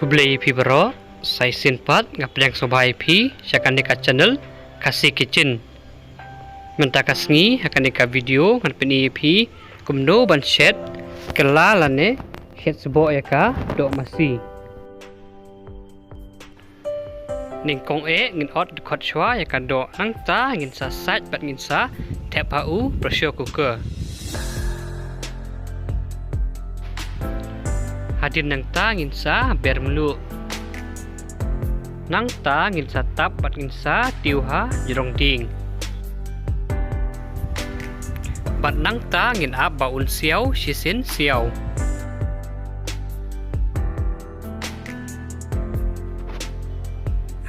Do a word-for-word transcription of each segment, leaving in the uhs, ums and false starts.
Khublei ïa phi baroh, sa shisien pat nga pdiang sngewbha ïa phi sha kane ka channel Khasi Kitchen. Mynta ka sngi ha kane ka video ngan pyni ïa phi kumno ban shet kylla lane shet sboh ïa ka doh masi. Nyngkong eh ngin ot dkhot shuwa ïa ka doh, nangta ngin sa sait bad ngin sa thep ha u pressure cooker. Hadien nangta ngin sa ber mluh. Nangta ngin sa tap bad ngin sa tiew ha jrong dieng. Bad nangta ngin ap ba un siaw shisien siaw.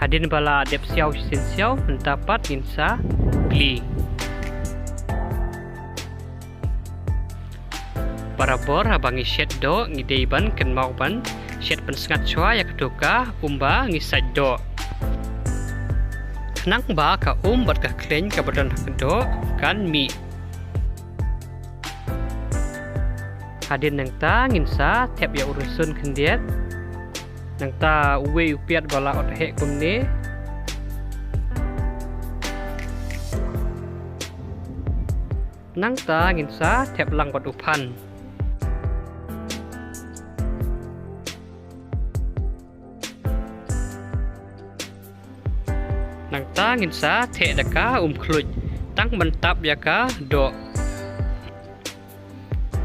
Hadien ba la dep siaw shisien siaw, nangta pat ngin sa plie. Barabor haba ngi shet doh, ngi dei ban kynmaw ban shet pynsngat shuwa ïa kato ka um ba ngi sait doh, khnang ba ka um bad ka khleiñ kaba don ha ka doh kan mih. Hadien nangta ngin sa thep ïa u rynsun khyndiat. Nangta uwei u piat ba la ot heh kumne. Nangta ngin sa thep lang bad u phan. Nangta ngin sa theh da ka um khluit tang ban tap ïa ka doh.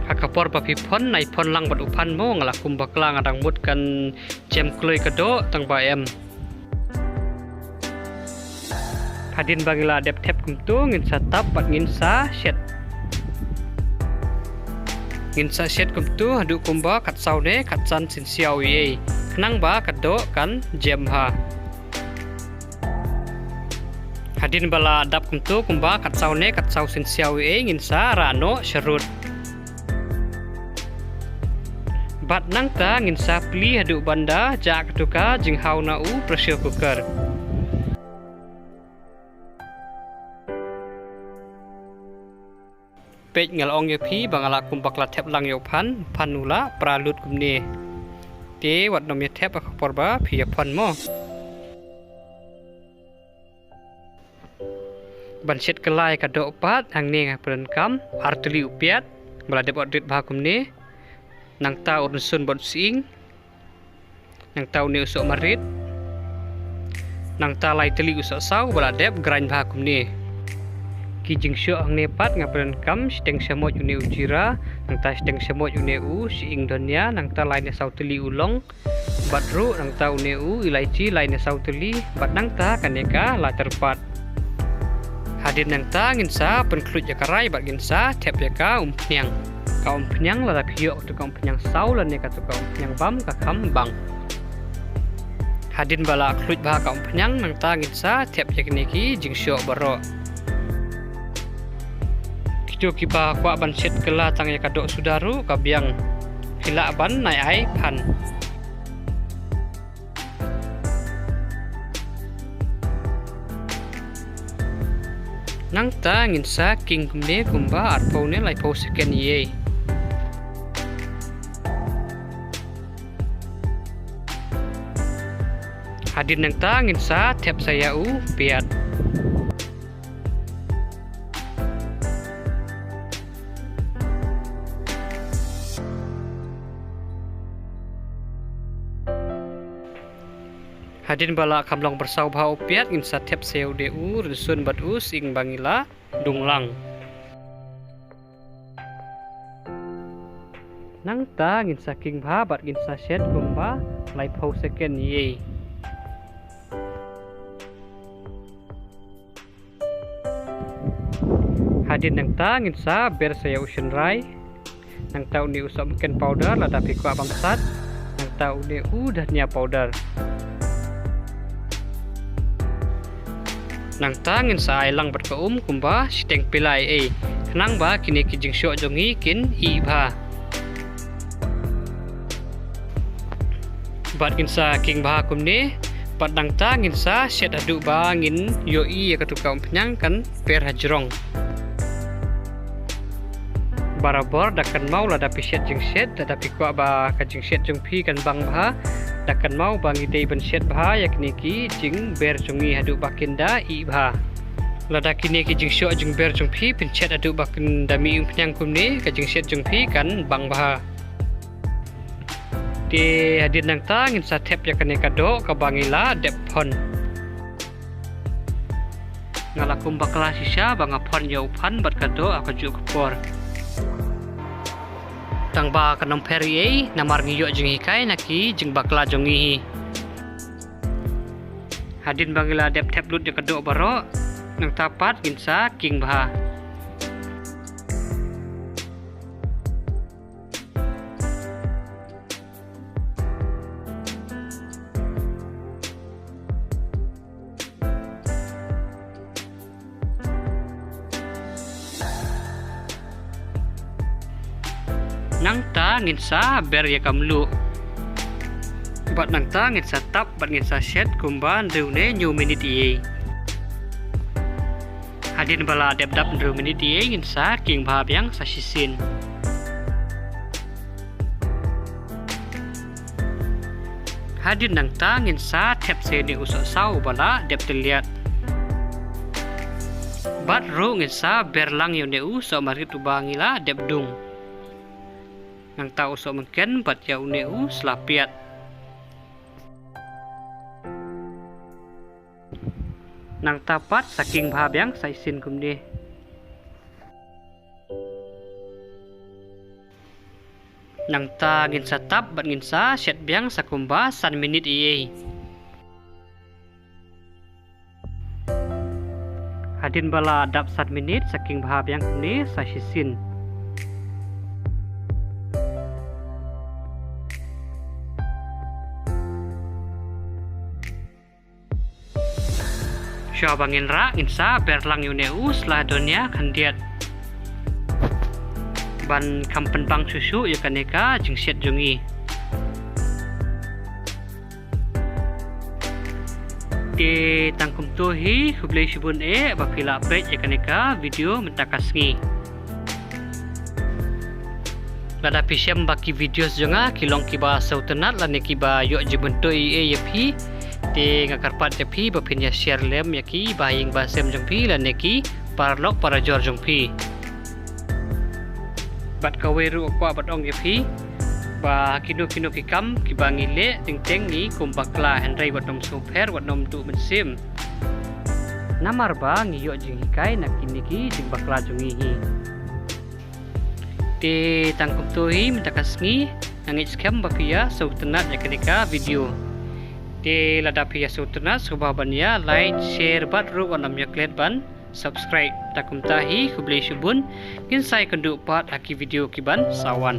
Ha ka por ba phi phon, nai phon lang bad u phan mo, nga la kum bakla, nga dang mut kan jem kloi ka doh tang ba em. Hadien ba ngi la dep thep kumto, ngin sa tap bad ngin sa shet. Ngin sa shet kumto haduh kumba khatsaw ne khatsan sien siaw ei ei, khnang ba ka doh kan jem bha. Hadien ba la dap kumto kumba khatsaw ne khatsaw sien siaw ei ei, ngin sa rah noh sharud. Bad nangta ngin sa plie haduh ban da jah kato ka jinghaw na u pressure cooker. Peit, nga la ong ïa phi ba nga la kum bakla thep lang ïa u phan, u phan u la pra lut kumne. Te wat nym ïa thep ha ka por ba phi ïa phon mo. Ban shet kylla ïa ka doh pat, hangne nga pyndonkam ar tylli u piat ba la dep ot rit bha kumne. Nangta u rynsun bad u sying. Nangta une u soh marit. Nangta lai tylli u soh saw ba la dep grind bha kumne. Ki jingshoh hangne pat nga pyndonkam shiteng shamoit une u jira, nangta shiteng shamoit une u sying dhania, nangta lai ne saw tylli u long. Bad ruh nangta une u ilaichi lai ne saw tylli, bad nangta kane ka la tyrpad. Hadien nangta ngin sa pynkhluit ïa ka rai bad ngin sa thep ïa ka umphniang. Ka umphniang lada phi ïoh kato ka umphniang saw lane kato ka umphniang bam ka kham bang. Hadien ba la khluit bha ka umphniang nangta ngin sa thep ïa kine ki jingshoh baroh. Kito kiba kwah ban shet kylla tang ïa ka doh suda ruh ka biang. Phi lah ban nai ai phan. Nangta ngin sa king kumne kumba arphew ne laiphew second ei ei. Hadien nangta ngin sa thep sa ïa u piat. Hadien ba la kham long byrsaw bha u piat ngin sa thep sa ïa u de u rynsun bad u sying ba ngi la dung lang. Nangta ngin sa king bha bad ngin sa shet kumba laiphew second ei ei. Hadien nangta ngin sa ber sa ïa u shynrai. Nangta une u sohmynken powder lada phi kwah bam sat. Nangta une u dhania powder. Nangta ngin sa ai lang bad ka um kumba shiteng pela ei ei, khnang ba kine ki jingshoh jong ngi kin ih bha. Bad ngin sa king bha kumne, bad nangta ngin sa shet haduh ba ngin ïohi ïa kato ka umphniang kan per ha jrong. Barabor da kynmaw lada phi shet jingshet, lada phi kwah ba ka jingshet jong phi kan bang bha, da kynmaw ba ngi dei ban shet bha ïa kine ki jingber jong ngi haduh ba kin da ih bha. Lada kine ki jingshoh jingber jong phi phin shet haduh ba kin da mih umphniang kumne, ka jingshet jong phi kan bang bha. Te hadien nangta ngin sa thep ïa kane ka doh kaba ngi la dep phon. Nga la kum bakla shisha ba nga phon ïa u phan bad ka doh ha kajuh ka por. Tang ba kan ym pher ei ei namar ngi ïoh jinghikai na ki jingbakla jong ngi hi. Hadien ba ngi la dep thep lut ïa ka doh baroh, nangta pat ngin sa king bha. Nangta ngin sa ber ïa ka mluh. Bad nangta ngin sa tap bad ngin sa shet kumba hynriew ne hynñiew minit ei ei. Hadien ba la dep dap hynriew minit ei ei ngin sa king bha biang sa shisien. Hadien nangta ngin sa thep sa ïa une u sohsaw uba la dep tylliat. Bad ruh ngin sa ber lang ïa une u sohmarit uba ngi la dep dung. Nangta u sohmynken bad ïa une u sla piat. Nangta pat sa king bha biang sa shisien kumne. Nangta ngin sa tap bad ngin sa shet biang sa kumba san minit ei ei. Hadien ba la dap san minit sa king bha biang kumne sa shisien. Shuwa ba ngin rah ngin sa ber lang ïa une u sla dohnud khyndiat. Ban kham pynbang shuh shuh ïa kane ka jingshet jong ngi. Te tang kumto hi, khublei shibun eh ba phi la peit ïa kane ka video mynta ka sngi. Lada phi shem ba ki videos jong nga ki long kiba sngewtynnat lane kiba ïoh jingmyntoi ei ei ïa phi, te nga kyrpad ïa phi ba phin ïa share lem ïa ki ba ha ïing ba sem jong phi lane ki paralok parajor jong phi. Bad kawei ruh nga kwah ban ong ïa phi ba kino kino ki kam kiba ngi leh teng teng ngi kum bakla, hynrei wat nym sngewpher, wat nym duh mynsiem. Namar ba ngi ïoh jinghikai na kine ki jingbakla jong ngi hi. Te tang kumto hi mynta ka sngi, nga ngeit skhem ba phi ïa sngewtynnat ïa kane ka video. Te lada phi ïa sngewtynnat sngewbha ban ïa like, share bad ruh wat nym ïa klet ban subscribe. Te kumta hi, khublei shibun, ngin sa ïakynduh pat ha ki video kiban sa wan.